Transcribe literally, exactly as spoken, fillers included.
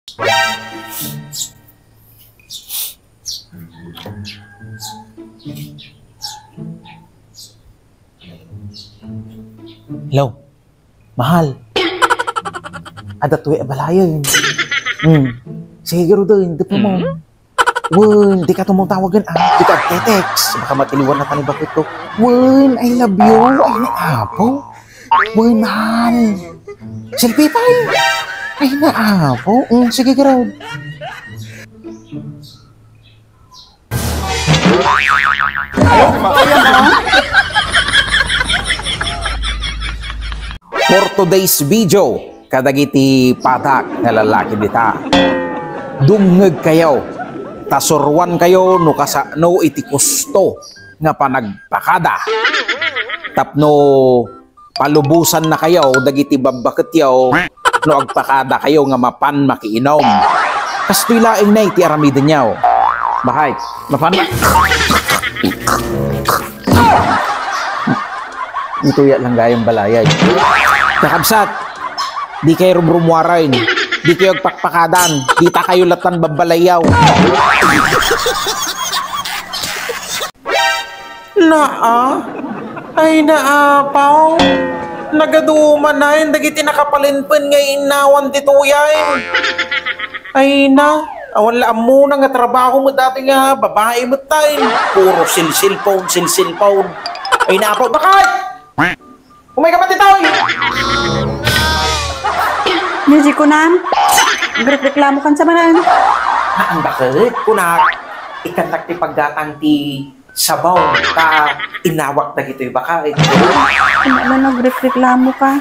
Hello, mahal. Adda toy a balayen. Hmm. Sige, garuden, depem mo. Wen, dika tumatawagen, ah. Dika agte-text. Baka matiliwan na tani bakit ko. Wen, I love you. Ay, ni Apo. Wen, mahal. Selfie pa, eh. Ay, ni Apo. Mm, sige, garud. For today's video, kadagiti padak nga lalaki dita, dumngegkayo, ta suroankayo no kasano iti kusto nga panagpakada. Tapno palubosannakayo dagiti babbaketyo no agpakadakayo nga mapan makiinom. Kastoy laeng nay ti aramidenyo. Bahay, mapan ma-, Ituya lang gayam balayay. Kakabsat, dikayo rumrumuaren, dikayo agpakpakadan, ditakayo latan babbalayyaw. Naa? Ay, naapaw. Nagadumanen dagiti nakapalenpen nga innawan ti tuyay. Ay na, awan la ammona nga trabaho met dati nga babae met tayo. Puro cellphone, cellphone. Ay, naapaw, bakay! Umay ka pati tayo! Music ko nan. Nagreklamo kan sa manan. Haan, bakit? Kunak, ikannak ti paggatang ti sabaw ta inawak dagitoy baka, eh. Ano, ano, nagreklamo ka?